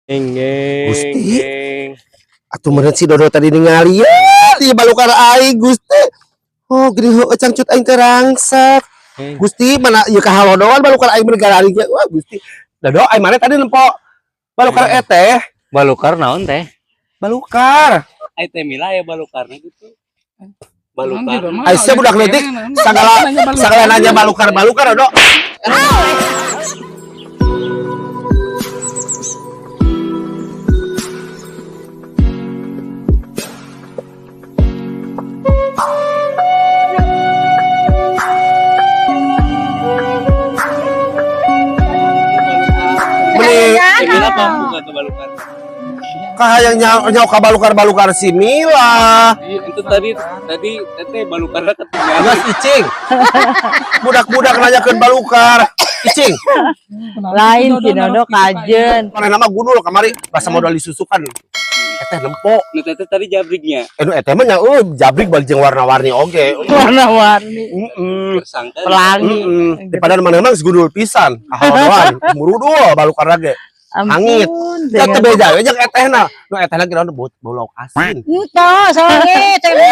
Gusti. Atuh meureun si Dodo tadi ningali ya di balukar aing, Gusti. Oh, geuning heueuh cangcut aing teh rangsak. Gusti, mana ieu kahalodoan balukar aing bener aing. Wah, Gusti. Dodo, aing mana tadi nempo balukar eteh? Balukar naon teh? Balukar. Ai teh Mila aya balukarna gitu. Balukar. Ai sia budak leutik sagala sagala nanya balukar balukar, Dodo. Beli Teh Mila mampu gak ke balukar? Kahayang nyaho ka balukar-balukar si Mila. Itu tadi tadi teteh balukarna ketinggalan. Geus icing. Budak-budak nanyakeun balukar. Icing. Lain si Dodo kajen. Mana nama gundul kamari basa modal disusukan. Eteh nempo. Nu teteh tadi jabriknya. Eh, nu eteh mah nya jabrik balik jeung warna-warni oge. Warna-warni. Heeh. Tersangka. Pelangi. Heeh. Daripada mana emang gundul pisan. Kahalodoan murudul balukar ge. Hangit. Ya teu beda we jeung etehna. Nu etehna kira nu bau lauk asin. Ento, soalnya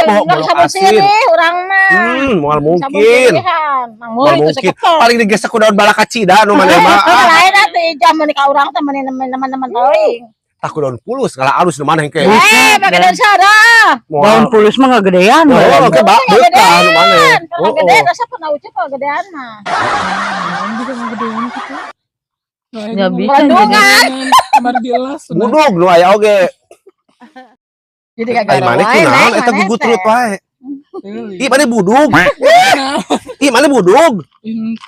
Bau cek lauk sabun asin. sirih urang mah. Moal Sabun mungkin. sirihan. Mang Moal itu mungkin. sekepol. Paling digesek ku daun balakacida nu maneh mah. Ah, Lain atuh ijah mun ka urang teh meuni teman-teman teuing. Tah ku daun pulus ngalah alus nu maneh engke. Eh, pakai daun sara. Daun pulus mah ngegedean. Oh, we. oke, Bak, betah nu maneh. Kalau Oh, gede oh. rasa pernah ucup kalau gedean mah. Nggak bisa Bandungan. Kamar dilas. Budug nu aya oge. Jadi Ai kagak maneh kunaon eta gugutrut wae. Ih, maneh budug. Ih, maneh budug.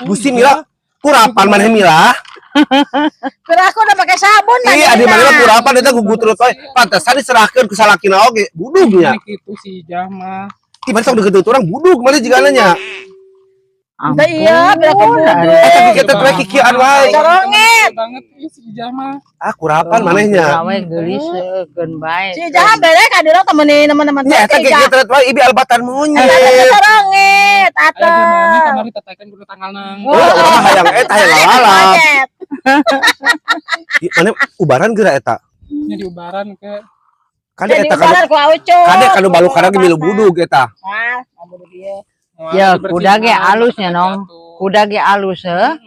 Gusti Mila, kurapan maneh Mila. Kira aku udah pakai sabun. Ih, adi maneh mah kurapan eta gugutrut wae. Pantesan diserahkeun ku salakina oge, budugnya. Itu si Jama. Ih, maneh sok deket urang budug maneh jigana nya. Ampun. Iya, biar aku budug. Eta diketet wae kikieuan wae. Coronget. Banget ih si Jama. Ah, kurapan manehnya. Gawe geulis keun bae. Si Jaha bere ka diurang temeni teman-teman. Nya eta gegetret wae ibi albatan monyet. Coronget Aya atuh. gimana kamari tetekan kudu tanggal nang. Oh, urang mah hayang eta hayang ngalalap. Monyet. Ih, maneh ubaran geura eta. Nya diubaran ke. Kade Jadi eta kanu ubaran ku aucup. kade kanu balukar ge milu budug eta. Ah, mau budug ieu. Ya, kuda ge alusnya, Nong. Kuda ge alus heuh.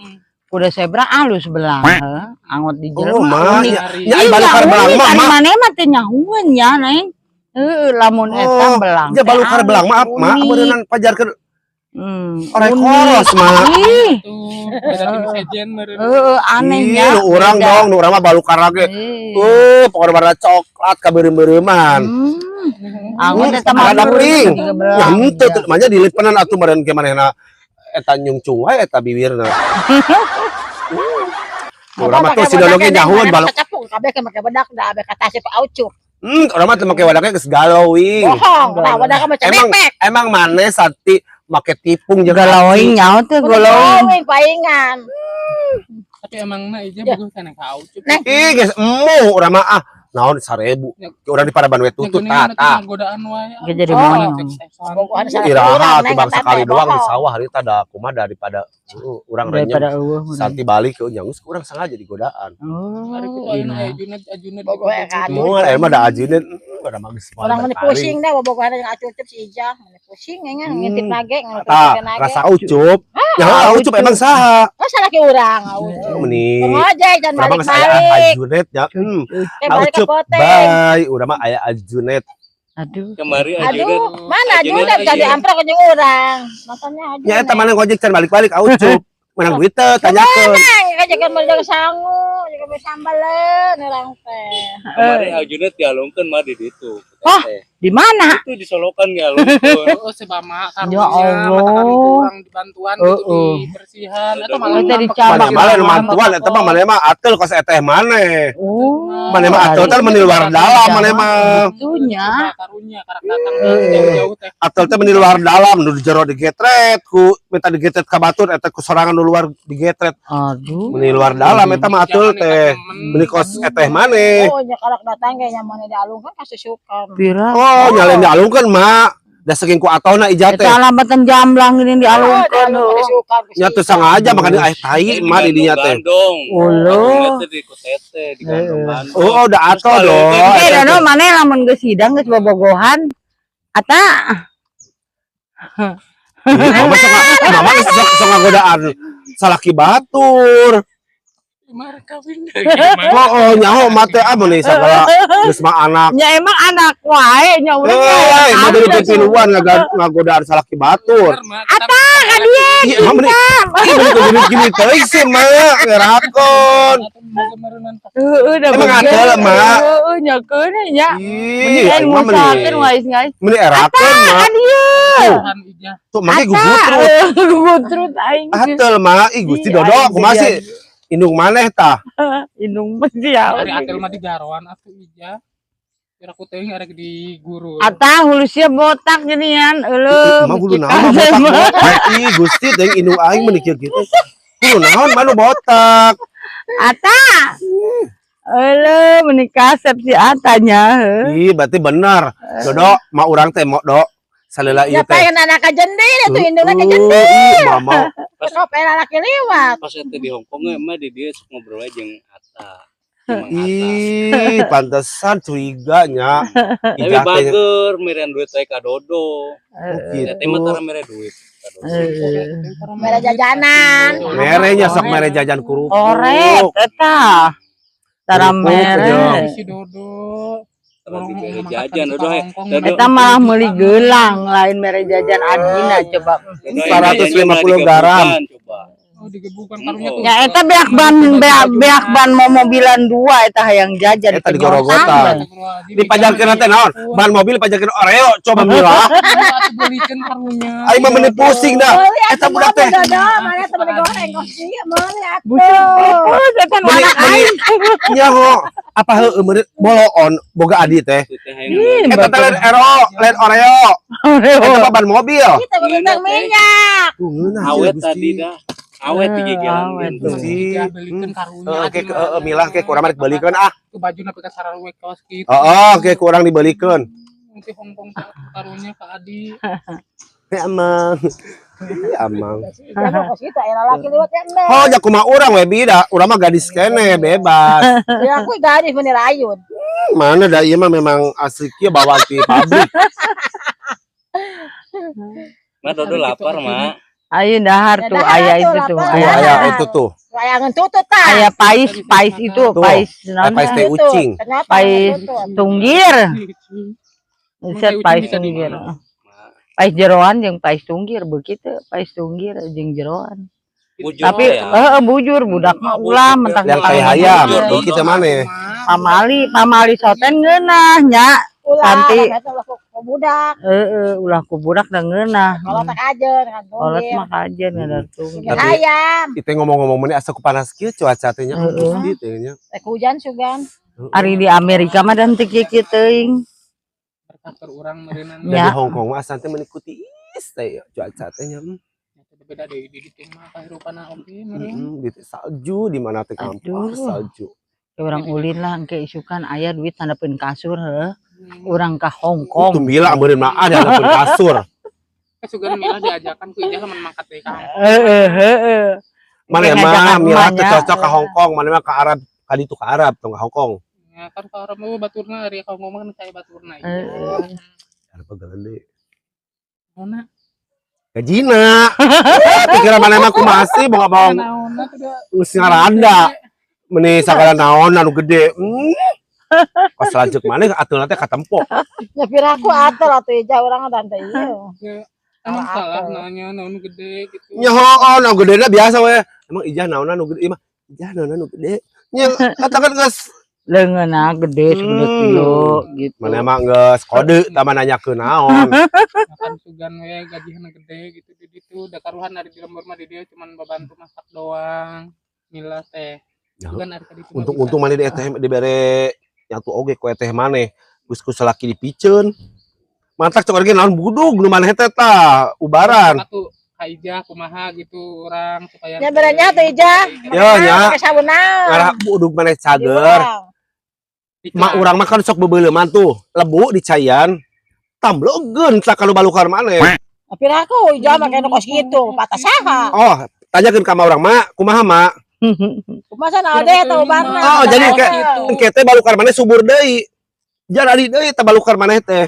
Kuda zebra alus belang heuh. Angot di Oh, jelema mah unik. nya nya ai balukar belang mah Ari mah. maneh mah teu nyahueun nya, Neng. Heueuh, lamun eta Oh, belang. nya teh balukar alus, belang mah mah unik. meureunnan pajarkeun Unik. koros mah. Ih, Tuh, beda tim sejen meureun. heueuh Ih, anehnya. nu urang Beda. dong, nu urang mah balukar lagi. Ih. Pokoknya warna coklat kabeureum-beureuman. Angot eta mah Rada pring. juga belang. Nya henteu teu mah nya dilipenan atuh meureun ke manehna eta nyungcung wae eta bibirna. Nu urang mah tuh si Dodo ge nyahueun baluk. Capung kabeh ke make bedak da abe kata si aucup. Urang mah teu make wadaknya geus galowing. Bohong, lah wadah ka macam Emang bebek. emang maneh Santi make tipung jeung Galowing nyaho teh golowing. Golowing paingan. Tapi emang na ija Ya. bagus kan ka ucup. Neng. Ih, geus emu urang mah ah. Naon 1000. Urang di Paraban we tutut Nya tata. godaan wae. Ge jadi Oh. monyong. Bogohan salah Iraha urang, tuh Neng, bang kata sekali teh, doang di bohong. sawah hari da kumaha daripada urang renyem. Daripada eueuh. Santi balik ke nyangus kurang sengaja digodaan. Oh, Hari kitu ayeuna iya. ajuna ajuna. Bogoh ka atuh. Moal aya mah da ajine ada mah geus Orang meni pusing dah bobogohan jeung acucup si Ijah, meni pusing ngengan ngintip nage Tah, nage. rasa ucup. Nya ucup emang saha? Oh salah ki urang aucup. Meni. Ngojek dan Urang mah geus aya balik-balik. ajunet nya. Eh, balik ke Ucup poten. bye, urang mah aya ajunet. Aduh. Kemari ajunet. Aduh, mana Ajunet ajunet jadi iya. amprok jeung urang. Nontonnya ajunet. Nya eta maneh ngojek can balik-balik aucup. Menang duit teh tanyakeun. Neng, kajakan mau jaga sangu, jaga beli sambaleun urang teh. Kemari ajunet dialungkeun mah di ditu. Wah. Di mana? Itu disolokan dialungkeun. Oh, sebama Ya karunya, Allah. mata kami kurang dibantuan gitu Heeh. dibersihan eta malah Eta ngambek. dicabak. Maneh mah lain mantuan eta mah maneh mah atel kos eteh maneh. Oh. Maneh mah atel teh meni luar dalam maneh mah. Itunya. Karunya karak datang jauh-jauh teh. Atel teh meni luar dalam nu di jero digetret ku minta digetret ka batur eta ku sorangan nu luar digetret. Aduh. Meni luar dalam eta mah atel teh. Meni kos eteh maneh. Oh, nya karak datang ge nya mana dialungkeun kasusukan. Pira. Oh, nyalain dialungkeun mak. Da saking ku atona Ijah teh. Eta alamatan jamblang ini dialungkeun heuh. Nya teu sengaja makanya aya tai mah di dinya teh. Gandong. Uluh. Teh di ku tete digandong-gandong. Oh, udah ato dong. Eh, Dodo maneh lamun geus hidang geus bobogohan. Ata, Mama sok mama sok ngagodaan salaki batur. Gimana kawin gimana? Oh, nyaho mate ah meuni sagala geus mah anak. Nya emang anak wae nya urang Eh, mah dari pipiluan ngagodaan salaki batur. Ata ka dieu. Iya, mah meuni. Ih, meuni gini-gini teuing sih mah ngerakeun. Heeh, da Emang begitu. atuh, Mak. Heeh, nya keun nya. Ih, Mending aing mah ngusahakeun meuni. ngais-ngais. Meuni erakeun mah. Ka dieu. Tuh make gugutrut. Gugutrut aing. Atel mah, ih Gusti Ih, Dodo aing kumaha sih? Indung maneh tah. Indung mah sia. Ari atel mah digaroan atuh Ijah. Kira ku teuing arek di guru. Ata hulusnya botak ginian, euleuh. Mah bulu naon mah botak botak. Ih Gusti teuing indung aing meuni kieu kitu. Bulu naon mah nu botak. Ata. Euleuh menikah kasep si Atanya heuh. Ih berarti bener. Dodo mah urang teh mo do. Salila ieu Ya teh. pengen anak kajendi atuh indungna kajendi. Ih, mama. Kok pengen anak liwat. Pas eta di Hong Kong mah di dia sok ngobrol aja jeung Ata. Jeung Mang Ata. Ih, pantesan curiga nya. Tapi Ijah teh bager merian duit teh ka Dodo. oh, Teh gitu. mah tara mere duit ka Dodo. Mere jajanan. Merenya sok mere jajan kerupuk. Oret eta. Tara Kerupuk, mere. jeung. Si Dodo. Tara dibere jajan Dodo he. Dodo. Eta malah meuli gelang lain mere jajan adina coba. Dodo yang jajannya malah 150 garam. digebukan, coba. Oh, digebukan karunya tuh. Ya eta beak ban beak ban mau mobilan dua eta hayang jajan Eta digorogotan. Dipajarkeun teh naon? Ban mobil pajarkeun Oreo coba milah. Atuh beulikeun karunya. Aing mah meuni pusing dah. Meuli Eta atuh budak teh. Dodo, mana teh meuni goreng kok sih meuli atuh. Buset, eta nu Meuni anak meuni nyaho apa heueuh meuni boloon boga adi teh. Itu teh hayang Eta teh lain Oreo, lain Oreo. Eta mah ban mobil. Kita bentang minyak. Tuh ngeunah sih, awet Gusti. tadi dah. Awet digegelan Awet. gitu. Gusti. Belikeun karunya. Heeh, oke heeh milah ke kurang rek beulikeun ah. Tuh baju nepi ka sarawe kaos kitu. Heeh, oke kurang dibelikeun. Nanti Hongkong karunya ka Adi. Ya amang. Ih, amang. Ya kok kita era laki liwat ya embe. Oh, ja kumaha urang we bida, urang mah gadis keneh bebas. Ya aku gadis meuni rayun. Mana da ieu mah memang asli kieu bawa ti pabrik. Ma Dodo lapar, Ma. Ayo dahar Ya, tuh dahar aya tuh, itu tuh. lapar. Tuh Aya, aya itu tuh. Layangan tutut tah. aya pais pais itu Tuh, pais naon pais teh? teh ucing. Kenapa Pais tutut? tunggir. Emang Set teh ucing pais bisa di tunggir. mana? Ma. Pais jeroan jeung pais tunggir begitu, pais tunggir jeung jeroan. Bujur Tapi ya. heeh bujur budak mah ulah mentang Yang tai hayam, begitu maneh. Pamali, pamali soten ngeunah nya. Ulah, Santi. eta ulah ku budak. Heeh, ulah ku budak da ngeunah. Kalau tak aja kan Kolot tunggir. mah kajen ngadar tunggir. Tunggir Tapi- ayam. Itu ngomong-ngomong meuni asa ku panas kieu cuaca teh nya. Heeh. Gusti teh nya. Rek hujan sugan. Ari di Amerika mah dan teu kieu teuing. Berkarakter urang meureunan. Dan Ya. di Hong Kong mah asa teh mengikuti is teh cuaca teh nya. Beda deui di ditu mah kahirupanna oge meureun. Heeh, di salju di mana teh kampar Aduh. salju. Ya urang ulin lah engke isukan aya duit tandapeun kasur heuh. Urang ka Hong Kong. Tumila meureun mah ada pun kasur. Sugan milah diajakan ku Ijah lamun mangkat deui ka Hong Kong. Heeh heeh. Mana Engke mah ngajakan Mila teh emaknya. cocok ke Hong Kong, mana mah ke Arab, kali itu ke Arab tong ke Hong Kong. Ya kan ka Arab mah baturna ari ka Hong Kong mah kan saya baturna. Heeh. Arab gede. Naonna? Gajina. Pikiran mana mah kumaha sih bohong-bohong Naonna teh da. geus ngaranda. Meuni sagala naon anu gede. Pas lanjut mana atuh teh katempo. Ya piraku atel atuh Ijah urang dan teh ieu. Ya, emang Salah salah atel. nanya naon gede gitu. Nya hooh nu gedena biasa we. Emang Ijah naonna nu gede mah? Ijah naonna nu gede. Nya katakan geus Leungeunna gede segede kilo gitu. Mana emang geus kode tah mah nanyakeun naon. Makan sugan we gajihna gede gitu di ditu da karuhan ari di lembur mah di dieu cuman babantu masak doang. Milah teh. Ya, Sugan ari ka ditu mah untung-untung maneh di ETH dibere nyatu oge ku eteh maneh. Geus ku salaki dipiceun. Mantak cok ge naon budug nu maneh teh tah ubaran. Atuh ka Ijah kumaha gitu urang supaya Ya berenya tuh Ijah. Ya nya. Pakai sabun naon. Ngarah budug maneh cager. Mak urang mah kan sok bebeuleman tuh, lebu dicayan. Tamblogeun tah kalau balukar maneh. Tapi aku Ijah mah kena kos kitu, patah saha. Oh, tanyakeun ka urang mak, kumaha mak? Kumaha na ade tau barna. Oh, jadi kayak engke teh balukar maneh subur deui. Jadi deui teh balukar maneh teh.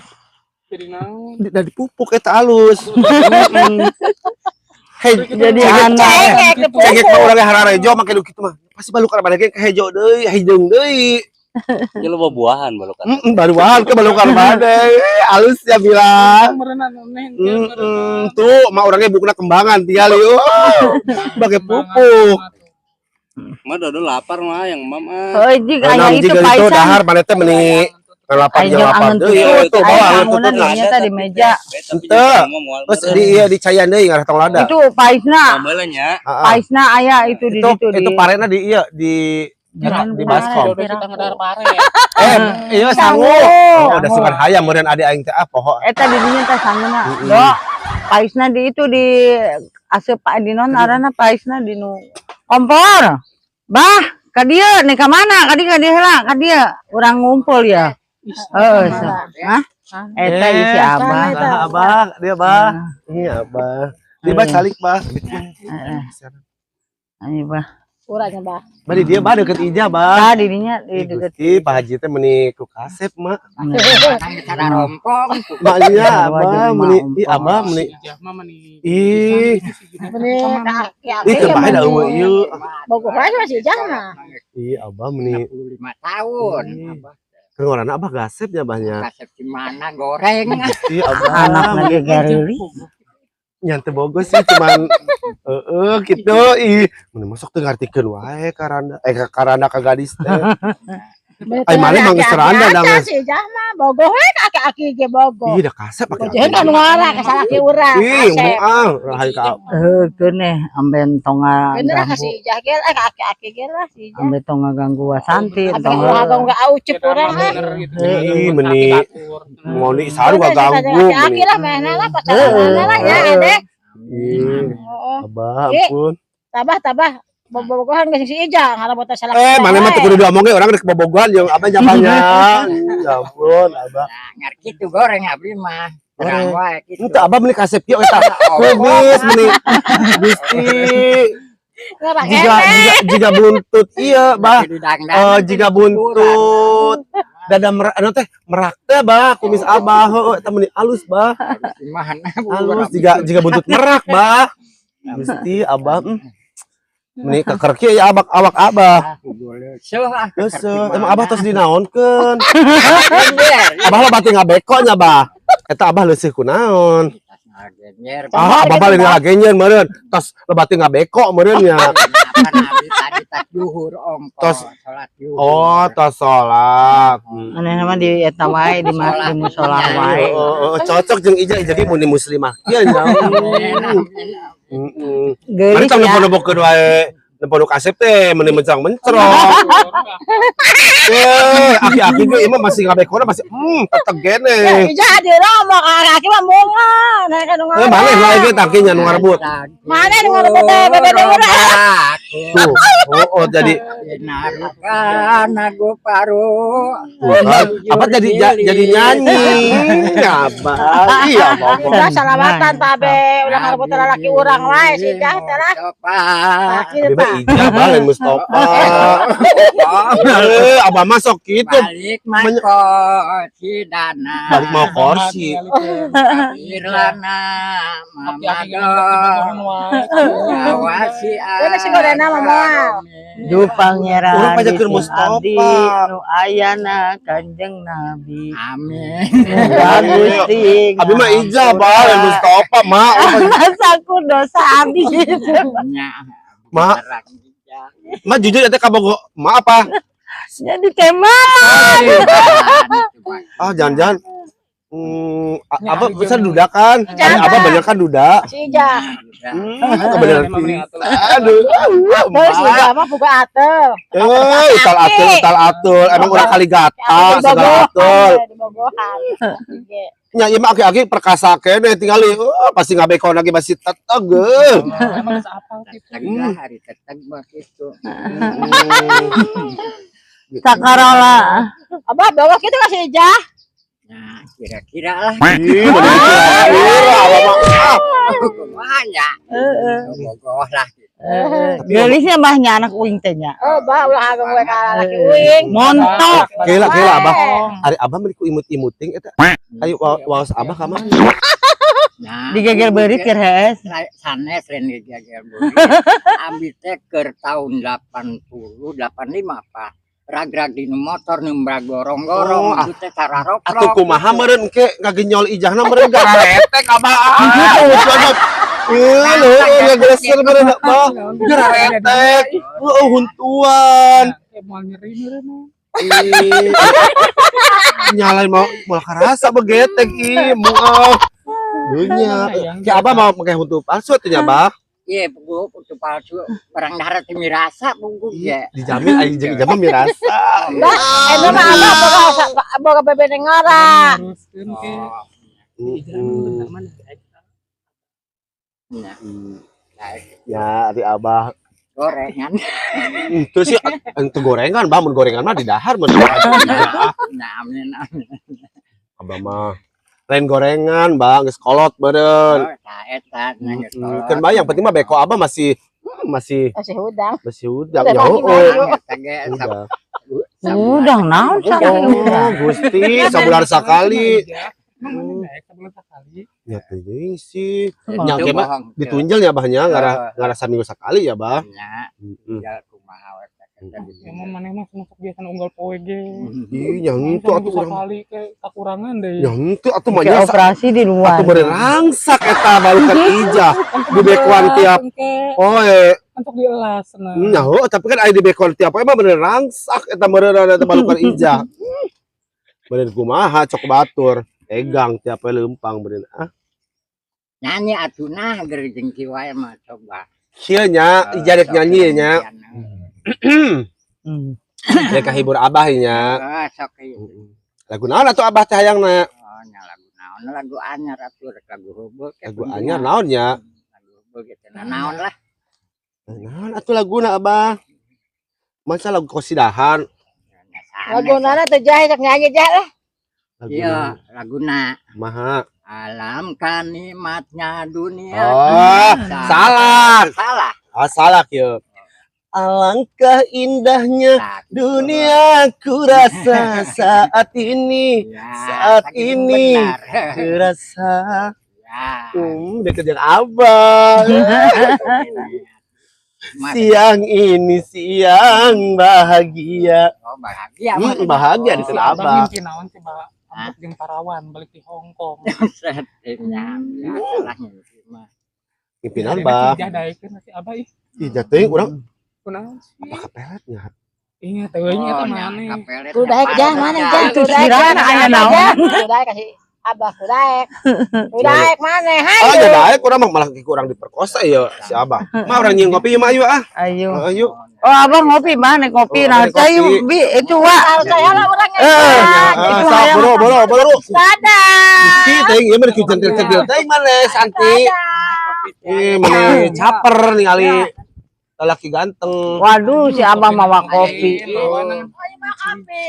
Jadi naon? Da dipupuk eta alus. Hei, Jadi cengek- anak. Cengek dipupuk. Cengek mah urang hararejo make nu kitu mah. Pasti balukar maneh ge hejo deui, hideung deui. Ya lo buahan balukan. Heeh, baruan ke balukar maneh. Alus ya bilang. Meureunan aneh. Tuh, mah orangnya bukna kembangan tinggal yuk. Pakai pupuk. Mah Dodo lapar mah yang mam ah. Heuh, jig aya Enam itu jiga itu paisan. Dahar maneh teh meni ngalapan Aya jeung lapar angeun deui. tutut. Tuh, bawa Aya angeun angunan tutut lah. di nya di meja. Henteu. Terus di iya di cayan deui ngarah tong lada. Itu paisna, Sambalnya. Heeh. Paisna aya itu di Itu situ di. itu parena di iya di Jangan di baskom. Dodo kita ngedar pare. Eh, iya sangu. Oh, udah sukan hayam meureun ade aing teh ah poho. Eta di dinya teh sanguna. Do, paisna di itu di asup di non arana paisna di nu kompor. Bah, ka dieu nih ka mana? Ka dieu ka dieu heula, ka dieu. Urang ngumpul ya. Heeh, hah? Eta isi abah. Saha abah, dia bah. Iya abah. Dia bah calik bah. Heeh. Ayo bah. Urangnya bah. Bari dia bah deket Ija bah. Bah di dinya di Ih, deket. Gusti, Pak Haji teh meni ku kasep mak. Cara rompong. Mak iya Wajah abah emak meni ih ompong. Abah meni Ijah mah meni. ih Meni ih teu bae da eueuh ieu. Bogoh wae masih Ijah mah. Ih abah meni 65 tahun. Ih. Keur ngaranna abah gasep nya abahnya. Kasep di mana goreng. Ih abah Anak lagi garili. Nya teu bogo sih cuman heeh gitu ih meni masuk teu ngartikeun wae ka randa eh ka randa ka gadis teh. Ai maneh mah geus randa da geus. Si Ijah mah bogoh we ka aki-aki ge bogoh. Ih da kasep pake. Bojoheun kan ngora ka salaki urang. Ih, Kasep. moal rahayu ka Heuh, keuneh amben tonga Bener lah ganggu. si Ijah ge eh ka aki-aki ge lah si Ijah. Ambe tonga ganggu wasanti Abi tong. ulah ganggu aucup urang ah. Ih, meni ngoni saru ganggu Aki-aki meni. lah mana lah pacaran lah ya ade. Ih, Heeh. abah Ih. ampun. Tabah tabah bobogohan geus si Ijah ngarabot salah. Eh, mana mah teu kudu diomongin orang rek bobogohan jeung abah nyapanya. Ya ampun, abah. Ngar kitu goreng abdi mah. Terang wae kitu. Henteu abah meni kasep kieu eta. Kumis meni Gusti. Jiga jiga jiga buntut iya, bah. Eh, jiga buntut dada merak anu teh merak teh bah kumis abah heueuh eta meni alus bah. Gimana? Alus jiga jiga buntut merak bah. Gusti abah Meni keker kieu ya abak awak abah. Geuseuh, emang abah tos dinaonkeun? Abah lo batin ngabeko nya bah. Eta abah leuseih kunaon? Ah, abah mah lain ngalagenyeun meureun. Tos lebati ngabeko meureun nya. Tadi tas zuhur ongko Tos- salat zuhur. Oh, tos salat. Aneh mah di eta wae di di musola wae. Oh, oh, cocok jeung Ija jadi mun di muslimah. Ieu nya. Heeh. Mari Geulis tong ya. nempo-nempokeun wae. Nempo nu kasep teh meni mencang-mencrok. Eh, aki-aki ge ieu mah masih ngabekona masih teteg gene. Ijah di romo aki-aki mah bunga. Nah kan Eh, maneh wae ge tangki nya nu ngarebut. Mana nu ngarebut teh bebe urang. Tuh. Oh, oh jadi Narukan aku paru. tuh kan. Apa jadi jadi nyanyi? Apa? Iya, apa? Udah salawatan tabe ulah ngarebut lalaki urang wae si Ijah teh lah. Aki Abi mah teh. Ija bah lain Mustafa. Eh, abah masuk gitu. Balik mako sidana. Balik mau kursi. Irlana Aki-aki mamado. Awasi Ini si gorena mah moal. Du pangeran Urang pajakeun di Mustafa. abdi nu ayana Kanjeng Nabi. Amin. Muga Gusti. Abi mah Ija bah lain Mustafa mak. Saku dosa abdi. Nya. Mak, mak jujur eta kabogo mak apa? Jadi tema. Ah, jangan-jangan apa bisa duda kan? Ada abah banyak kan duda. Si Ijah. Kebenaran. Aduh, Terus si Ijah mah buka atel. Eh, utal atul, utal atul. Emang urang kali gata segala atul. Di bogohan. Nya ieu mah aki-aki perkasa kene tingali. Oh, pasti ngabekon lagi masih teteg. Euy. Emang geus apal kitu. Teteg hari teteg mah kitu. Sakarola. Abah bawa kitu ka si Ijah. Nah, Kira-kira lah. Ih, mana dikira-kira abah mah. Ah, Kumaha nya? Heeh. Bogoh lah. Heeh. Geulisnya bahnya anak uing teh nya. Oh, bah ulah ageung we ka lalaki uing. Montok. Kela kela abah. Ari abah mah ku imut-imuting eta. Ayo waos abah ka mana? Nah, Digeger beurit keur hees. Sanes lain digeger beurit. Abi teh keur tahun 80 85 apa. Ragrag di motor nu gorong-gorong Oh, ah. itu teh sararok. Atuh kumaha meureun engke ngagenyol ijahna meureun gararetek abah. Ah, banget. Ih, leuh ngageleser meureun abah. Gararetek. Heueuh huntuan. Kayak moal nyeri meureun. Ih. Nyalain mau moal karasa begetek ih moal. Dunya. Ki abah mau pakai huntu palsu atuh nya abah. Iya, buku untuk palsu barang darat mirasa buku ge. Dijamin aing jeung ijah mah mirasa. Bah, eta mah abah boga boga bebene ngora. Teruskeun ke. Oh, Heeh. Mana? nah, nah, Ya, ari abah gorengan. itu sih itu gorengan, bah, mun gorengan mah di dahar mun. Nah, amin amin. Abah mah lain gorengan, bah, geus kolot beureun. Oh, tah eta nah geus kolot. Kan bah, yang penting mah beko abah masih masih Masih hudang. Masih udah Udah ya, lagi oh, mah. Eta ge udah. Udang naon Oh, Gusti, sabulan sakali. Emang mana daek sabulan sakali? Ya teuing sih. Emang Nya Itu ge mah bohong. ditunjel ya bahnya ngarah ngarah saminggu sakali ya, bah. Nya, Heeh. ya kumaha we teh eta di Emang maneh mah masuk biasa unggal poe ge. Ih, nya henteu atuh Saminggu urang. sakali ke kakurangan deh. Nya henteu atuh mah Kayak nya operasi di luar. atuh beureun rangsak eta balukan ijah di bekuan tiap poe. Untuk dielas nah. Nya heuh, tapi kan aya di bekuan tiap poe mah bener rangsak eta meureun eta balukan ijah. Meureun kumaha cok batur, pegang tiap poe leumpang meureun ah. Nyanyi atuh nah ger jeung kieu wae mah coba. Kieu nya ijah rek nyanyi nya. Rek kahibur abah nya. Oh, sok ieu. Lagu naon atuh abah teh hayangna? Oh, nya lagu naon lagu anyar atuh rek lagu heubeul ke. Lagu anyar naon nya? Lagu heubeul gitu. Nah, naon lah. Naon atuh laguna abah? Masa lagu kosidahan? Nya sanes. Lagu nana teh jahe cak nyanyi jahe lah. Lagu Iya, laguna Maha. Alam nikmatnya dunia. Oh, salah. Salah. Ah, salah kieu. Alangkah indahnya Nah, gitu. dunia ku rasa saat ini, Ya, saat sakitu ini. benar. Ku rasa Ya. Deket jeung abah. Mas, Siang ini siang bahagia. oh, bahagia. Bahagia di Si sana abah abah. mimpi naon sih, Pak? Ambek jeung parawan balik di Hong Kong. Set, nya, biasa lah mimpi mah. Mimpi naon, bah? Ijah daekeun si abah ih. Ih, jatuh urang Kunaon sih? apa kepeletnya? Iya, teuing eta Oh, nya, maneh. kapelet, Ku daek nya, jah mana parah, jah Itu ku daek sirana jah aya naon. Ku daek kasih abah ku daek. Ku daek maneh Ah, hayu. ya daek urang mah malah kurang diperkosa ya si abah. Mah urang nyium kopi yeuh mah ayo ah. Ayo. Ayo. Oh, abang ngopi mana kopi Oh, nah abang cai kopi. bi itu wa. Harus saya lah orangnya. Eh, Ah, itu sok hayang boro boro boro. Dadah. Gusti teuing ieu mah centil-centil teuing maneh Santi. Ih, maneh caper ningali lelaki ganteng. Waduh, si abah mawa kopi. Mawa nang Oh, iya, kopi.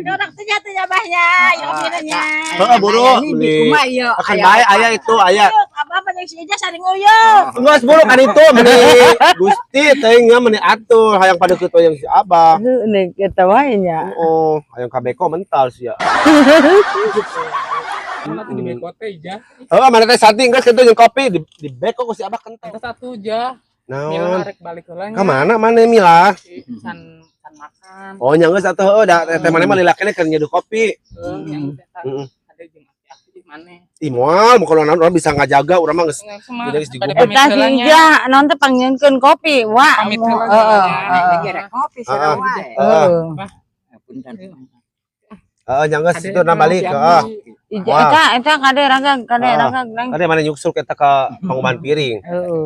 Orang teh jatuh abahnya, ya kopinya. Heeh, buru. Ini Nih. kumaha ieu? Akan Aya bae apa? aya itu aya. Abah mah jeung si Ijah saring uyuh. Geus buru kan itu meni Gusti teuing nya meni atuh hayang padeukeut we jeung si abah. Heuh, nih eta wae nya. Oh, hayang kabeko mental sih ya. Mana tuh di beko teh ijah. Heeh, mana teh Santi geus kitu jeung kopi di beko ku si abah kental. Eta satu jah. Mila Naon? rek balik heula nya. Ka mana mana Mila? San san makan. Oh, nya geus atuh heueuh da teh maneh mah lila keneh keur nyeduh kopi. Heuh, yang teh Heeh. ada jeung aki-aki maneh. Ih, moal mun kalau naon urang bisa ngajaga urang mah geus Jadi geus digubuk. Eta si Ijah naon teh pangnyieunkeun kopi, wa. Pamit heula Heeh. nya. Heeh. Lagi rek kopi sarua wae. Heeh. Heeh. Punten. Heeh, nya geus itu na balik heeh. Ijah Wah. eta eta kade ragag, kade Ah. ragag nang. Tadi mana nyuksul kita ke pengubahan piring. Heeh.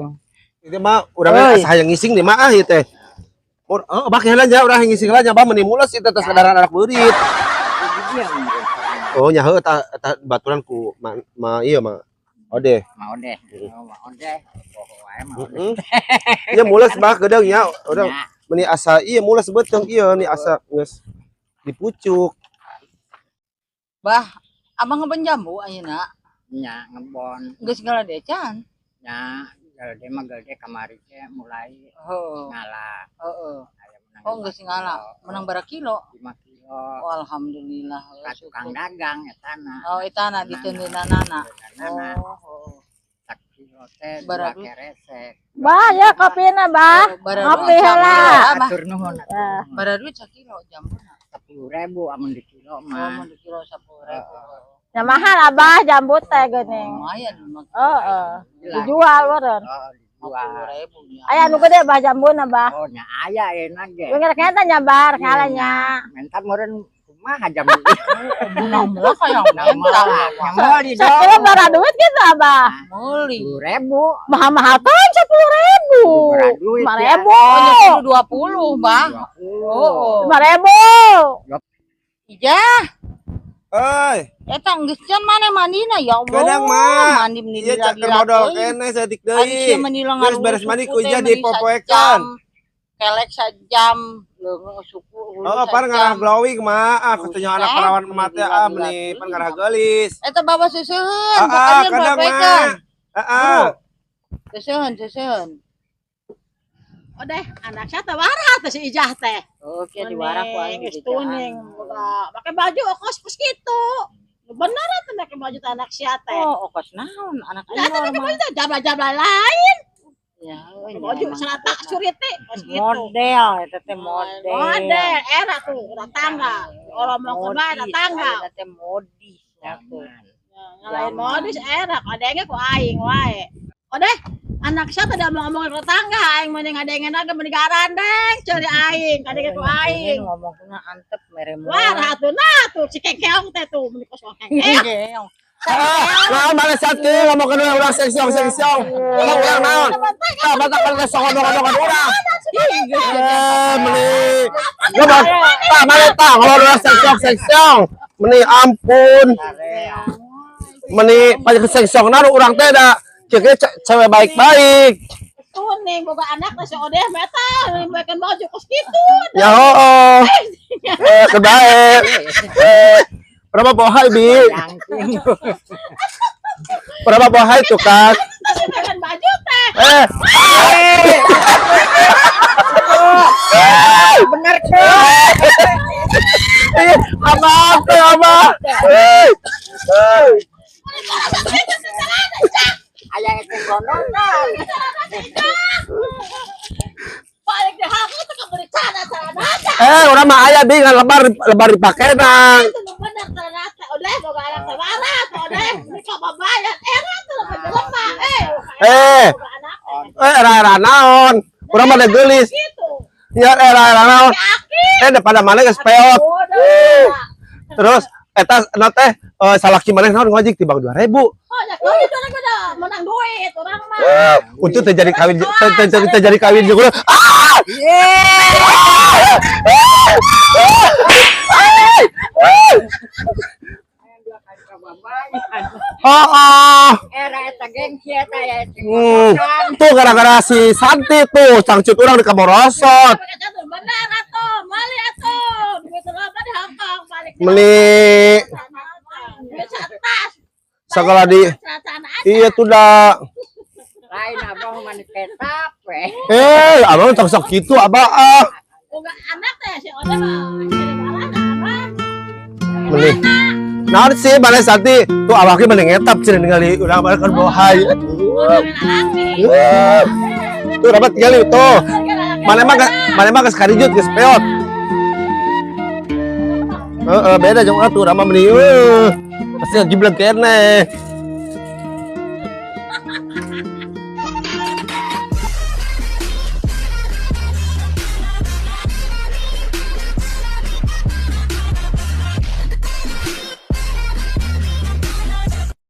Itu mah urang Euy. asa hayang ngising nih mah ah ieu teh. Ur, oh, bak heula nya urang ngising heula nya bah meuni mules ieu teh tos kadaran anak beurit. Dia meureun. Oh nya heueuh tah tah baturan ku ma, ma ieu ma. Ode. Mau deh. Oh, mau deh. Poho wae mau deh. Heeh. Nya mules bah gedeung nya urang Nya, meuni asa ieu mules beuteung ieu ni asa geus dipucuk. Bah, Abang ngebon jambu ayeuna. Nya ngebon. Geus ngala decan. Nya gede mah gede kamari teh mulai ngala. Aya menang Oh, 5 geus ngala. kilo. Menang berapa kilo? 5 kilo. Oh, alhamdulillah. Ka tukang dagang etana. Oh, etana diteundeunanana. Nana. Oh, heeh. Sak kilo teh dua Baradu. Keresek. Bah, ya kopina, Bah. Ngopi heula. Abah. Atur nuhun. Ya. Baraduit sakilo jambuna. 10.000 amun di kilo Oh, mah. mun di kilo 10.000. Ya mahal, Abah, jambu teh geuning. Lumayan mah. Heeh. Dijual meureun. Oh, dijual. 50.000 nya. Aya nu gede, Bah, jambuna, Bah. Oh, nya aya enak ge. Bener kayaknya nya, Bah, rek ngala nya. Menta meureun kumaha jambu. Menang lah kayak menta. Meuli Sakilo dong. bara duit gitu, Abah. Meuli. 10.000. Mahal-mahal kan 10.000. Bara duit Lima ya. ribu. Oh, nya kudu 20, Bah. 20. Oh. 5.000. Ijah, Euy, eta geus can maneh mandina ya Allah. Kadang, mah. Mandi meni Iya cak lila-lila modal teuing. keneh saeutik Ari deui. sia meni lengan Geus beres mandi ku suku teh Ijah meni dipopoekeun. sajam. Kelek sajam, leungeun suku hulu Oh, pan ngarah sajam. glowing mah. Ah, katanya anak Buset, perawan emak teh ah lila-lila meni teuing. pan ngarah geulis. Eta bawa seuseun, Ah, ah, sakalian kadang popoekeun. mah. Ah, ah. Seuseun, seuseun. Odeh, anak saya teh warah teh si Ijah teh. Oke, diwarah ku aing Geus di tuning, boga make baju kos kos kitu. Nu bener atuh make baju teh anak sia teh. Oh, okos naon anak Nah, aing teh make mah. baju teh jabla-jabla lain. Ya, Make baju celana surit teh kos kitu. Model eta teh model. Model era tuh tetangga. Orang mau ke mana tetangga. Eta teh modis ya tuh. Ngalahin modis era kadenge ku aing wae. Odeh, anak saya tadi ngomong tetangga aing mending ngadengen aga mending garandeng cari aing kadenge ku aing. Ngomongna antep mere. Wah, atuh nah tuh si kekeong teh tuh meni kos kekeong. Keong. Ah, naon mana sate ngomongkeun urang seksiong seksiong. Ngomong urang naon? Tah batak kan sok ngomong-ngomong urang. Eh, meni. Ngomong tah mana tah ngomong urang seksiong seksiong. Meni ampun. Meni pajak seksiong na urang teh da cek cewek baik-baik. Tuning boga anak teh si Odeh meta makan baju kos kitu. Ya oh. Eh, kebaik. Eh, berapa bohai, Bi? Berapa bohai tuh, Kak? Makan baju teh. Eh. Bener tuh. Eh, abah, teh, abah. Eh. Eh. Aya eta gondongan. Balik deh aku tuh kebeli celana celana teh. Eh, urang mah aya bi ngan lebar lebar dipake nang. Itu nu bener celana teh. Odeh boga anak teh marah tuh Odeh. Ini kababayan era tuh lebih jelema eh. Eh. Boga anak teh. Eh, era-era naon? Urang mah da geulis. Gitu. Ya era-era naon? Aki. Eh, daripada mana geus peot. Udah. Terus eta na teh eh, salaki maneh naon ngojek tibang 2000. Oh, ya kau itu orang udah menang duit orang mah. Eh, untuk terjadi kawin terjadi kawin juga. Ah! Ah! Ah! Ah! Ah! Oh, oh. Era eta gengsi eta ya. Tuh gara-gara si Santi tuh cangcut urang di kaborosot. Pakai tuh bener atuh, mali atuh. Duit berapa di Hongkong balik. Meli Duit setas. segala di Celana aja. iya tuh dah. Lain abang mah ketap we. Eh, abang sok sok gitu abah ah. Boga anak teh si Odeh mah. Jadi marah abah. Meli. Naon sih mana Santi tuh awaknya mending ngetap cenah ningali urang balik kan bohai. Tuh rapat tinggal tuh. Mana mah mana mah geus karijut geus peot. Heeh, beda jeung atuh urang mah meni. Pasti ngagibleg keneh.